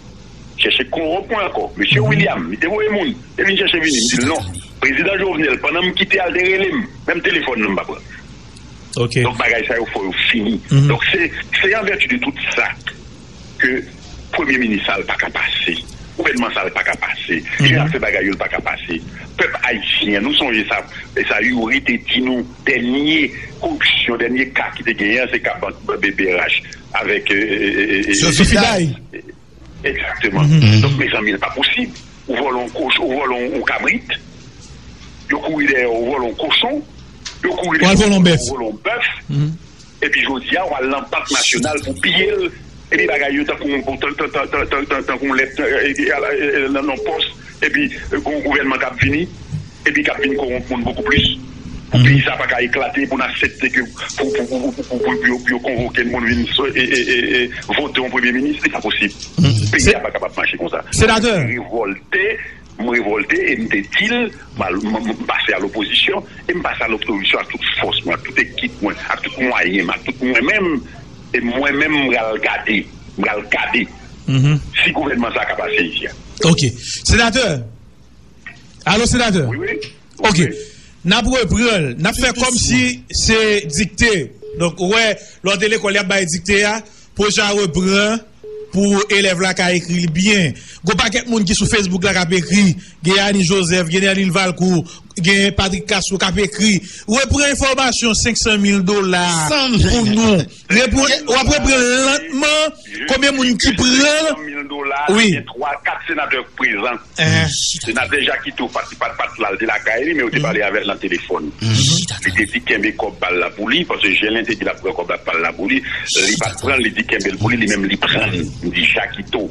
Chèche kowonp mwen ankò. Mesye William, li te voye moun, te vin chèche vini. M di l non. Prezidan Jovenel, pandan m kite a, l te rele m. Menm telefòn nan, m pa pran. Donk, bagay sa yo, fò yo fini. Donk, se, se an vèti de tout sa ke premye minis sa, l pa ka pase. Gouvènman sa, l pa ka pase. Jan y ap fè bagay yo, l pa ka pase. Pèp ayisyen, nou sonje sa, e sa Youri te di nou, dènye koripsyon, dènye ka ki te genyen an, se ka bank B B R H avèk, e, e, e, e, Sofiday. Egzakteman. Donk, mezanmi, li pa posib. Ou vòlè yon koch-, ou vòlè yon, yon kabrit, yo kouri dèyè w, ou vòlè yon kochon, yo kouri dèyè w, ou vòlè yon bèf. Epi jodi a, w al nan Bank Nasyonal pou piye l, epi bagay yo tankou, tankou, tankou, tankou, tankou yon lèt, e, e, e, nan, nan pòs, epi, e, gon gouvènman k ap vini, epi k ap vin kowonp moun bokou plis. Pou peyi sa pa ka eklate, pou n aksepte ke pou, pou, pou yo, pou yo konvoke moun vin so-, e, e, e, e, vote yon premye minis, li pa posib. Peyi a pa kapab mache konsa. Senatè. Revòlte, M revòlte e m te di l, m al- m m pase a lopozisyon, e m pase a lopozisyon ak tout fòs mwen, ak tout ekip mwen, ak tout mwayen m, ak tout mwen menm, e mwen menm m pral gade, m pral gade si gouvènman sa a ka pase isi a. Ok. Senatè. Alo, senatè. Wi, wi. Ok. N ap reprann l. N ap fè kòmsi se dikte. Donk, ou wè, lè w te lekòl, y ap bay dikte a. Pwoche a reprann pou elèv la ka ekri l byen. Gon pakèt moun ki sou Facebook la k ap ekri. Gen Yani Joseph, gen Daniel Valcourt, gen Patrick Castro k ap ekri. Reprann enfòmasyon senk san mil dola pou nou. Reprann, w ap reprann lantman. Konbyen moun ki pran l? Wi. Gen twa, kat senatè k prezan. Senatè Jakito pa t pa t pa t la, l te lakay li, men yo te pale avè l nan telefòn. Li te di kenbe kòb pa l la pou li, paske Jelen te di l ap pran kòb pa l la pou li. Li pa t pran l, li di kenbe l pou li, li menm li pran l. M di Jakito.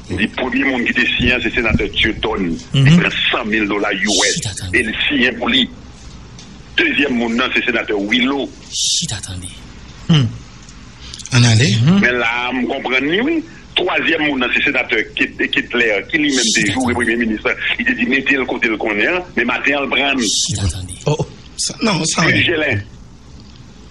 M di premye moun ki te siyen an, se senatè Dieudonne. Li pran san mil dola U S e li siyen pou li. Dezyèm moun nan, se senatè Willo. Chita tande. Ann ale. Men la a, m konprann li, wi. Twazyèm moun nan, se senatè Ketler, ki li menm te joure premye minis la. Li te di mete l kote l konnen an, men maten an l pran l. Chita tande. Non, sa. Jelen.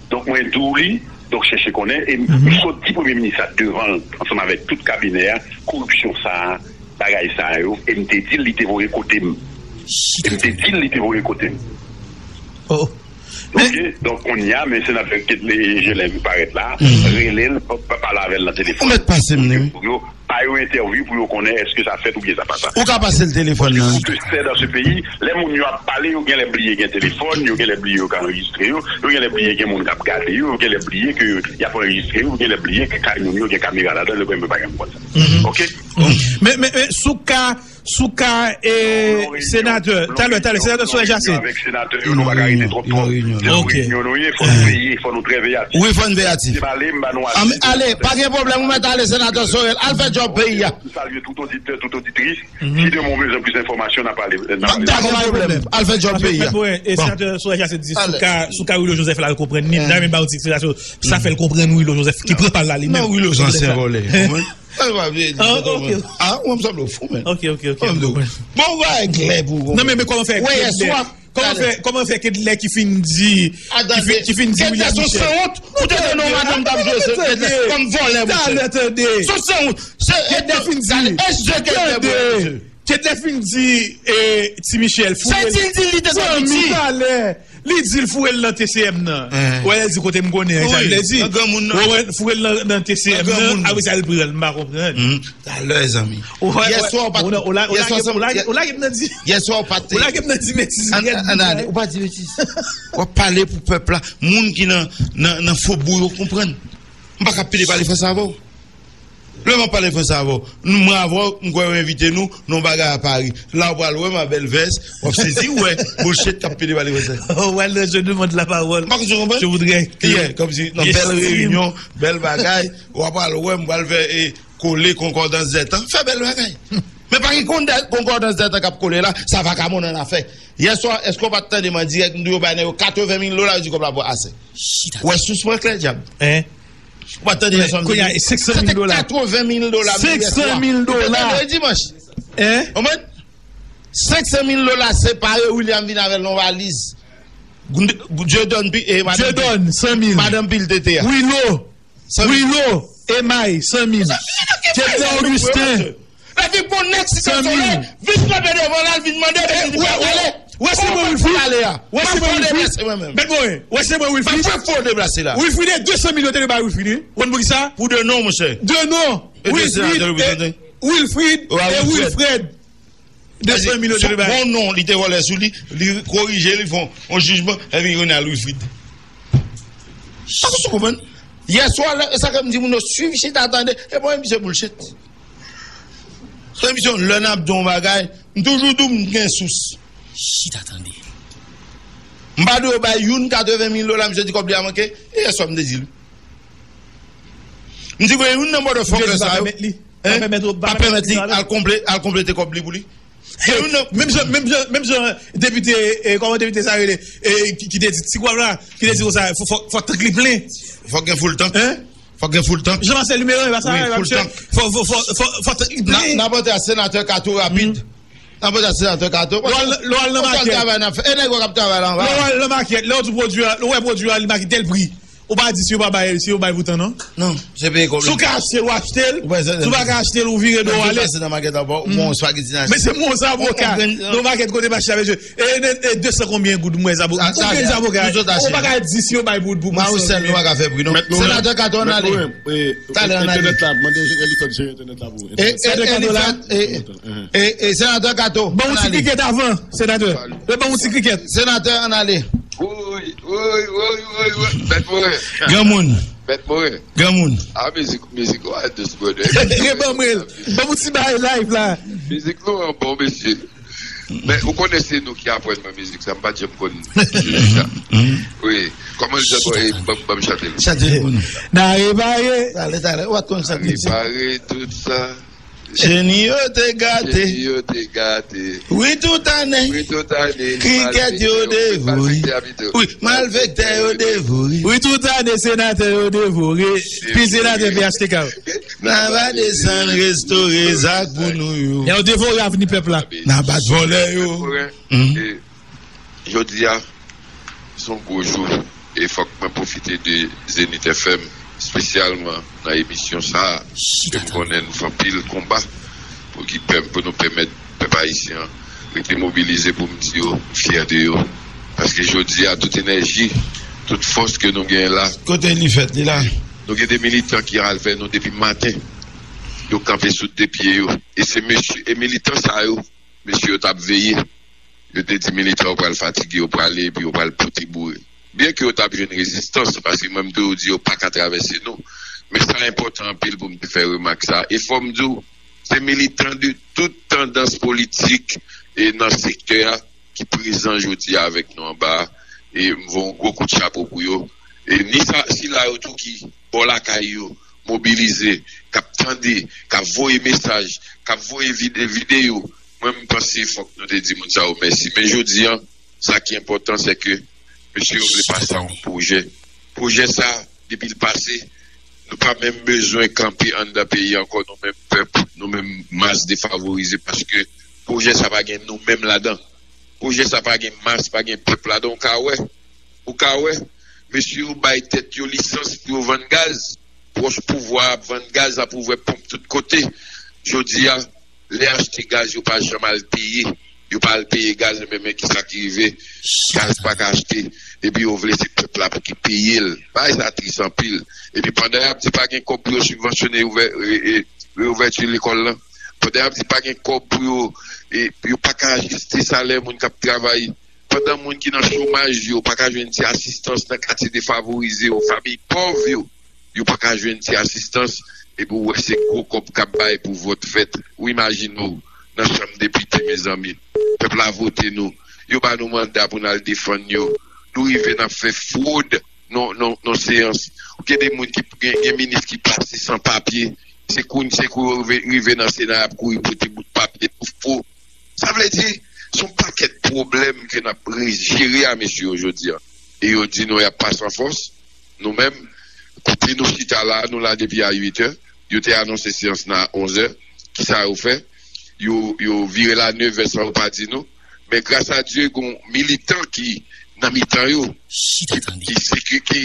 Donk, mwen di w li, donk, chèche konnen, e m sot di premye minis la devan l, ansanm avèk tout kabinè a, koripsyon sa a, bagay sa yo, e m te di l li te voye kote m. E m te di l li te voye kote m. Oh. Ok, donk kounye a, men senatè Ketler Jelen vin parèt la, rele l, pa pale avè l nan telefòn. Ou mèt pase m li, wi. Pou yo ba yo entèvyou pou yo konnen èske sa fèt oubyen sa pa sa. Ou ka pase l telefòn nan. Tout sè dan se peyi, lè moun yo ap pale, yo genlè bliye gen telefòn, yo genlè bliye yo ka anrejistre yo, yo genlè bliye gen moun k ap gade yo, yo genlè bliye ke y ap anrejistre yo, yo genlè bliye ke kay moun yo gen kamera ladan, yo pa gen konn sa. Ok? Men, men, men, sou ka Sou ka e senatè, talè, talè, senatè Sorel Jacinthe. Avèk senatè yo, nou pa ka rete twòp twòp. Se yon reyinyon nou ye, fò nou veye, fò nou trè veyatif. Wi, fò n veyatif. Se pale, m ba nou atis. Ale, pa gen pwoblèm, ou mèt ale, senatè Sorel. Al fè djòb peyi a. M salye tout oditè, tout oditris. Si demen w bezwen plis enfòmasyon, n ap pale. Pa gen pwoblèm. Al fè djòb peyi a. E senatè Sorel Jacinthe di, sou ka, sou ka Willo Joseph la, l konprann li. M ta renmen ba w ti eksplikasyon. Sa fè l konprann Willo Joseph, ki pran pal la li menm. Non, Willo Joseph se vòlè. Ah, ok. Ah, ou wè m sanble w fou, men. Ok, ok, ok. Bon, ou va klè pou ou. Non, men, men kòman fè Kedlè? Kòman fè, kòman fè Kedlè ki fin di, ki fin, ki fin di William Michel? Ou te tande yon madanm t ap jwe se Kedlè kòm vòlè, mesye. Sou sanwont. Kedlè fin di. Kedlè fin di, eh, Ti Michel, foure l. Li di l foure l nan T C M nan. Ou wè, lè l di kote m konnen, sa vle di. Ou wè, foure l nan, nan T C M nan, apre sa l pran l, m pa konprann. Talè, zanmi. Yèswa, ou pa t. Ou lage m nan di. Yèswa, ou pa t. Ou lage m nan di betiz. Ann ale, ou pa di betiz. W ap pale pou pèp la. Moun ki nan, nan, nan fobou yo konprann. M pa ka pede pale franse avè w. Lè m ap pale franse avè w, mwen avè w, m kwè yo envite nou nan yon bagay a Pari. La w pral wè m a bèl vès, w ap sezi, w wè, bullshit k ap pede pale franse. Ou pral nan je demande la parole. M pa konn si w konprann. Je voudrais que. Yeah, kòmsi nan bèl reyinyon, bèl bagay, w ap pral wè m pral fè e kole konkòdans dètan. Fè bèl bagay. Men pa gen konkòdans dètan k ap kole la, sa vakabon nan afè. Yèswa, èske w pa t tande m an dirèk, m di yo bay nèg yo katreven mil dola, yo di kòb la pa ase. Wè sous mwen klè, dyab. Ou pa t tande yè swa m te di? Kounye a, e senk san mil dola. Se te katreven mil dola m di yè swa. Senk san mil dola. Ou te tande dimanch? Konprann? Senk san mil dola separe, William vin avè l nan valiz. Dieudonne, Dieudonne, san mil. Madanm Pil Tete a. Willo. Willo, Emay, san mil. Kedlè Augustin. Lè vin bon nèg Site Solèy, vin kanpe devan l, al vin mande, vin pale. Wè se mwen Wilfrid. Wè se mwen Wilfrid. Mèt mwen, wè se mwen Wilfrid. Mwen fè fo deplase la. Wilfrid e de san mil yo te dwe bay Wilfrid, wi. Ou konn poukisa? Pou de non, monchè. De non. Wilfrid e Wilfred. De san mil yo te dwe bay. Bon non, li te vòlè sou li, li korije, li fè yon jijman, epi Ronald Wilfrid. Sa w konprann? Yèswa, sa ke m di moun yo, swiv, chita, tande, e bon, misye bullshit. Transmisyon, lè n ap di yon bagay, m toujou di w m gen sous. Chita tande. M pa di yo bay youn katreven mil dola, misye di kòb li a manke, e yèswa m te di l. M di gen youn nan motherfucker sa yo. Pa pèmèt li al konple-, al konplete kòb li pou li. Menm jan, menm jan, menm jan depite, eh, kòman depite sa rele, eh, ki, ki te di, ti kòb la, ki te di konsa, fò, fò, fò tank li plen. Fòk gen full tank. Fòk gen full tank. Jean Marcel Luméran, e pa sa, e pa misye. Fò, fò, fò, fò, fò tank li plen. N ap antre a senatè Kato rapid. An pou sa senatè Kato. Lè w al nan makèt. E nèg yo k ap travay la anba. Lè w al nan makèt, lè w di pwodui a, lè w wè pwodui a li make tèl pri. Ou pa di si yo pa bay, si yo bay pou tan non. Non, se peye kòb. Si w ka achte l, w achte l. Si w pa ka achte l, ou vire do w ale. Pase nan makèt anba, ou pran yon spageti nan. Men se mwen yon zaboka. Nan makèt kote m achte la, mesye. E, e, e de san konbyen goud m wè zaboka. Yon grenn zaboka. Ou pa ka di si yo bay pou, pou, pou san. Ou pa ka fè pri non. Senatè Kato, ann ale. Talè ann ale. Entènèt la, mande Elifèt jere entènèt la pou ou. E, e, Elifèt, e, e, e, senatè Kato, ann ale. Ban yon ti krikèt avan, senatè. Ban yon ti krikèt. Senatè, ann ale. Woy, woy, woy, woy, woy. Mèt Moren. Granmoun. Mèt Moren. Granmoun. A, mizik, mizik ou a dous, brother. Reban mwen. Ban m ti bay live la. Mizik nou an bon, mesye. Men, ou konnen se nou ki aprann mwen mizik sa, m pa t janm konn mizik sa. Wi. Kòman l di ankò? E, ban, ban m chante l. Chante l pou nou. N a repare. Talè, talè. Ou pa t konn chante sa. Repare tout sa. Jeni yo te gate. Jeni yo te gate. Wi, tout ane. Wi, tout ane. Krikèt yo devore. Wi, malfektè yo devore. Wi, tout ane, senatè yo devore. Pi senatè P H T K yo. N a va desann restore zak pou nou yo. Yo devore avni pèp la. N a bat vòlè yo. E, jodi a, se yon gwo jou. E fòk mwen pwofite de Zenith F M, espesyalman nan emisyon sa a, ke m konnen nou fè anpil konba pou ki pèm-, pou nou pèmèt pèp ayisyen an rete mobilize pou m di yo, m fyè de yo. Paske jodi a, tout enèji, tout fòs ke nou genyen la. Kote li fèt, li la? Nou gen de militan ki avè nou depi maten. Yo kanpe sou de pye yo. E se mesye, e militan sa yo, mesye yo t ap veye. Yo te di militan yo pral fatige, yo prale, epi yo pral pote boure. Byen ke yo t ap jwenn rezistans, paske mwen m toujou di yo pa ka travèse nou. Men sa enpòtan anpil pou m te fè remak sa. E fò m di w, se militan de tout tandans politik e nan sektè a ki prezan jodi a avèk nou anba a. E m voye yon gwo kout chapo pou yo. E ni sa, sila yo tou ki bò lakay yo, mobilize, k ap tande, k ap voye mesaj, k ap voye vide-, videyo, mwen, m panse fòk nou te di moun sa yo mèsi. Men jodi a, sa ki enpòtan, se ke mesye yo vle pase a yon pwojè. Pwojè sa, depi l pase, nou pa menm bezwen kanpe anndan peyi a ankò, nou menm pèp, nou menm mas defavorize, paske pwojè sa pa gen nou menm ladan. Pwojè sa pa gen mas, pa gen pèp ladan. Ou ka wè, ou ka wè, mesye yo bay tèt yo lisans pou yo vann gaz. Pwòch pouvwa ap vann gaz, ap ouvè ponp tout kote. Jodi a, lè achte gaz, yo pa janm al peye. Yo pa al peye gaz, men, men kisa ki rive? Gaz pa ka achte. Epi yo vle se pèp la pou ki peye l. Bagay sa tris anpil. Epi pandan y ap di pa gen kòb pou yo sibvansyone ouvè, e, e, reouvèti lekòl lan, pandan y ap di pa gen kòb pou yo, e, yo pa ka ajiste salè moun k ap travay, pandan moun ki nan chomaj yo pa ka jwenn ti asistans nan katye defavorize yo, fanmi pòv yo, yo pa ka jwenn ti asistans, epi w wè se gwo kòb k ap bay pou vòt fèt. Ou imajine w nan chanm depite, mezanmi. Pèp la vote nou. Yo ba nou manda pou n al defann yo. Nou rive n ap fè fwod nan, nan, nan seyans. Ou gen de moun ki gen, gen minis ki pase san papye. Se kounye, se kou yo rive, rive nan Sena, y ap kouri pote bout papye tou fo. Sa vle di, se yon pakèt pwoblèm ke n ap re-, jere a mesye yo jodi a. E yo di nou y ap pase an fòs. Nou menm, kote nou chita la, nou la depi a uit è. Yo te anonse seyans nan a onz è. Kisa yo fè? Yo, yo vire l a nèf è san yo pa di nou. Men gras a Dye, gon militan ki nan mitan yo, ki, ki, ki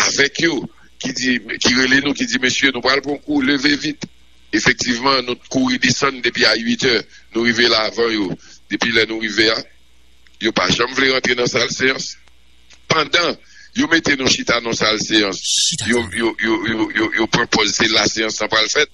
avèk yo, ki di, ki rele nou, ki di, "Mesye, nou pral pran kou, leve vit." Efektivman, nou t kouri desann depi a uit è, nou rive la avan yo. Depi lè nou rive a, yo pa janm vle rantre nan sal seyans. Pandan yo mete nou chita nan sal seyans, yo, yo, yo, yo, yo, yo pran pòz se la seyans lan pral fèt.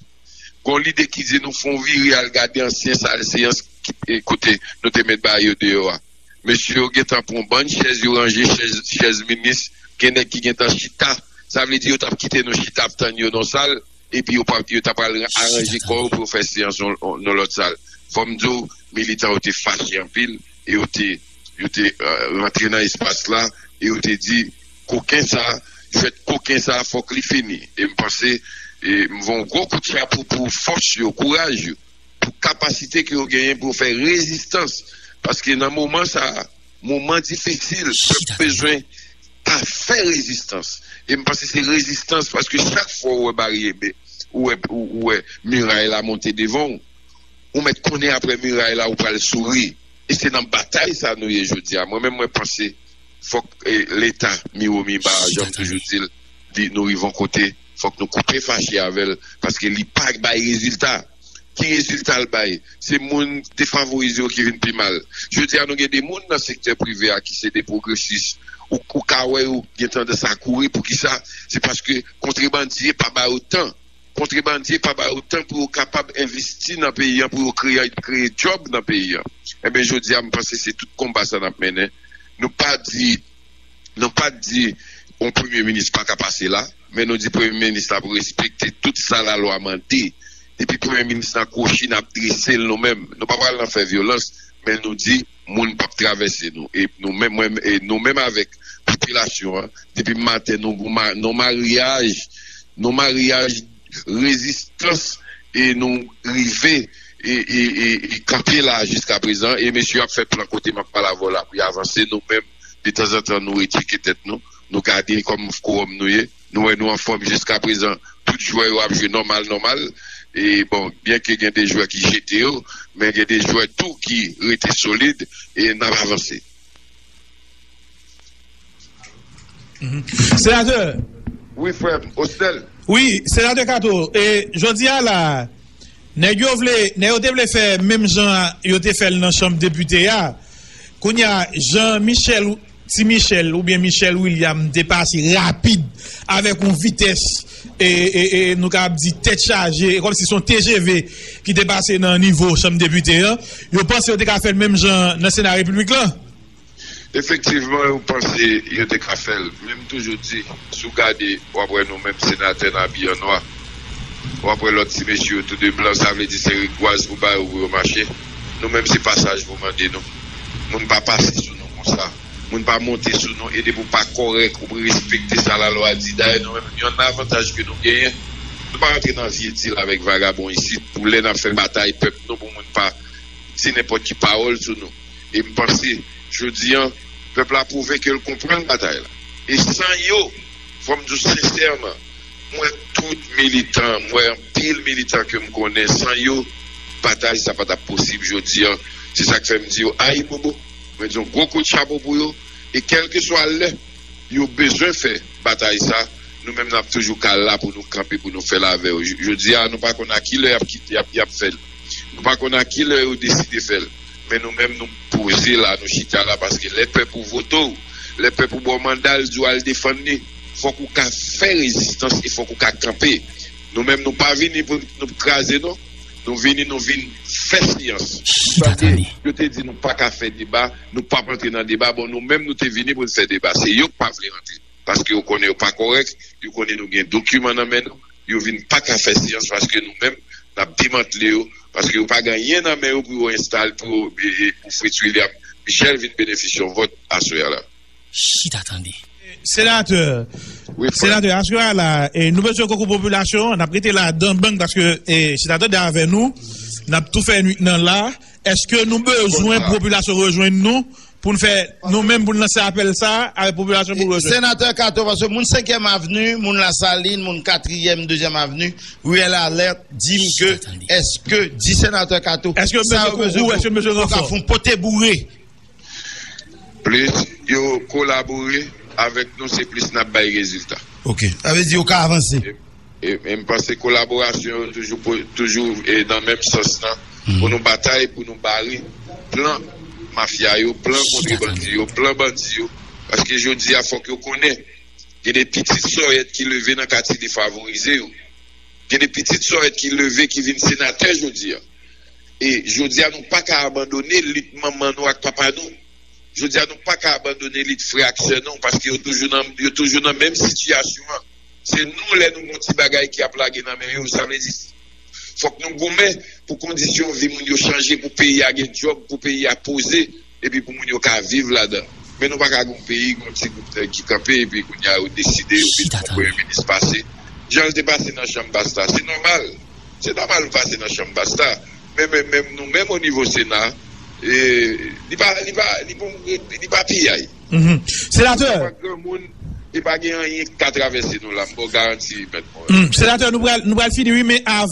Gon lidè ki di nou fè yon vire al gade ansyen sal seyans ki, e, kote nou te met bagay yo deyò a. Mesye yo gentan pran yon bann chèz, yo ranje chèz, chèz minis, gen nèg ki gentan chita. Sa vle di yo t ap kite nou chita ap tann yo nan sal, epi yo pa, yo t ap al aranje kò yo pou yo fè seyans nan, nan lòt sal. Fò m di w, militan yo te fache anpil, e yo te, yo te, e, rantre nan espas la, e yo te di, koken sa, jwèt koken sa, fòk li fini. E m panse, e m voye yon gwo kout chapo pou fòs yo, kouraj yo, pou kapasite ke yo genyen pou yo fè rezistans. Paske nan moman sa a, moman difisil, pèp bezwen pa fè rezistans. E m panse se rezistans, paske chak fwa ou wè baryè, ou wè, ou, ou wè miray la monte devan w, ou mèt konnen apre miray la, ou pral souri. E se nan batay sa nou ye jodi a. Mwen menm, mwen panse, fòk, eh, Leta, miwo miba, jan m toujou di l, di nou rive yon kote, fòk nou koupe fache avè l, paske li pa bay rezilta. Ki rezilta l bay? Se moun defavorize yo ki vin pi mal. Jodi a, nou gen de moun nan sektè prive a ki se de pwogresis. Ou, ou ka wè yo gen tandans a kouri. Poukisa? Se paske kontrebandye pa ba yo tan. Kontrebandye pa ba yo tan pou yo kapab envesti nan peyi an, pou yo kreye, kreye djòb nan peyi an. Enben, jodi a, m panse se tout konba sa n ap mennen. Nou pa di, nou pa di yon premye minis pa ka pase la, men nou di premye minis la pou respekte tout sa lalwa mande. Depi premye minis la kwochi, n ap drese l nou menm. Nou pa pral nan fè vyolans, men nou di moun p ap travèse nou. E nou menm, mwen, e nou menm avèk popilasyon an, depi maten nou, nou ma-, nou maryaj, nou maryaj rezistans e nou rive e, e, e, e kanpe la jiska prezan. E mesye ap fè plan kote m ap pale avè w la pou y avanse. Nou menm, detanzantan, nou etike tèt nou. Nou gade kòm kowòm nou ye. Nou wè nou anfòm jiska prezan. Tout jwè yo ap jwe nòmal, nòmal. E bon, byen ke gen de jwè ki jete yo, men gen de jwè tou ki rete solid e n ap avanse. Mhm. Senatè. Wi, frè m, Osnèl. Wi, Senatè Kato, e jodi a la, nèg yo vle, nèg yo te vle fè menm jan yo te fè l nan chanm depite a. Kounye a, Jean Michel, Ti Michel oubyen Michel William te pase rapid avèk yon vitès, e, e, e, nou kapab di tèt chaje, e kòmsi se yon T G V ki te pase nan nivo chanm depite an. Yo panse yo te ka fè l menm jan nan Sena Repiblik lan. Efektivman, yo panse yo te ka fè l. Men m toujou di, si w gade, w ap wè nou menm senatè n abiye an nwa. W ap wè lòt ti mesye yo tou de blan, sa vle di se rigwaz pou ba yo pou yo mache. Nou menm se pasaj pou mande nou. Moun pa pase sou nou konsa. Moun pa monte sou nou, e depi w pa kòrèk, ou respekte sa lalwa di. Dayè, nou menm, yon avantaj ke nou genyen, nou pa rantre nan vye dil avèk vagabon isit, pou lè n ap fè batay pèp nou, pou moun pa di nenpòt ki pawòl sou nou. E m panse, jodi an, pèp la pwouve ke l konprann batay la. E san yo, fò m di w sensèman, m wè tout militan, m wè anpil militan ke m konnen, san yo, batay sa pa t ap posib jodi an. Se sa k fè m di yo ayibobo. Mwen di yon gwo kout chapo pou yo. E kèlkeswa lè yo bezwen fè batay sa, nou menm n ap toujou ka la pou nou kanpe, pou nou fè l avè yo. J-, jodi a, nou pa konn a ki lè y ap kite, y ap, y ap fè l. Nou pa konn a ki lè yo deside fè l. Men nou menm, nou poze la, nou chita la, paske lè pèp ou vote w, lè pèp ou ba w manda l, di w al defann li, fòk ou ka fè rezistans e fòk ou ka kanpe. Nou menm, nou pa vini pou nou kraze, non. Nou vini, nou vin fè seyans. Chita tande. Yo te di nou pa ka fè deba, nou p ap antre nan deba. Bon, nou menm, nou te vini pou n fè deba. Se yo k pa vle antre. Paske yo konnen yo pa kòrèk, yo konnen nou gen dokiman nan men nou, yo vin pa ka fè seyans paske nou menm, n ap demantle yo, paske yo pa gen anyen nan men yo pou yo enstal, pou yo, e, e, pou Fritz William Michel vin benefisye yon vòt aswè a la. Chita tande. Senatè, wi, frè. Senatè, aswè a la, e, nou bezwen konkou popilasyon an, n ap rete la dan bang paske, e, senatè de avè nou, n ap tou fè nwit nan la. Èske nou bezwen popilasyon rejwenn nou pou n fè, nou menm, pou n lanse apèl sa a avèk popilasyon pou rejwenn? Senatè Kato, paske moun Senkyèm Avni, moun Lasalin, moun Katriyèm, Dezyèm Avni, Riyèl Alèt, di m ke, èske, di Senatè Kato, èske nou bezwen konkou, èske nou bezwen ranfò? Fon pote boure. Plis yo kolabore avèk nou, se plis n ap bay rezilta. Ok. Sa vle di yo ka avanse. E, e, e m panse kolaborasyon yo toujou, toujou, e, nan menm sans lan, pou nou batay, pou nou bare plan mafya yo, plan kontrebandi yo, plan bandi yo. Paske jodi a, fòk yo konnen, gen de pitit sòyèt ki leve nan katye defavorize yo. Gen de pitit sòyèt ki leve, ki vin senatè jodi a. E jodi a, nou pa ka abandone lit manman nou ak papa nou. Jodi a, nou pa ka abandone lit frè ak sè nou, paske yo toujou nan, yo toujou nan menm sitiyasyon an. Se nou, lè nou gon ti bagay ki ap lage nan men yo, sa vle di, fòk nou goumen pou kondisyon vi moun yo chanje, pou peyi a gen djòb, pou peyi a poze, epi pou moun yo ka viv ladan. Men nou pa ka gon peyi, gon ti gwoup nèg ki kanpe, epi kounye a yo deside, yo vin pran premye minis pase. Jan l te pase nan chanm bas la, se nòmal. Se nòmal ou pase nan chanm bas la. Men, men, men nou menm o nivo Sena, e, li pa, li pa, li bon, li pa piyay. Mhm. Senatè. Se pa granmoun, e pa gen anyen k ka travèse nou la, m ba w garanti, mèt mwen. Mhm. Senatè, nou pral, nou pral fini, wi, men avan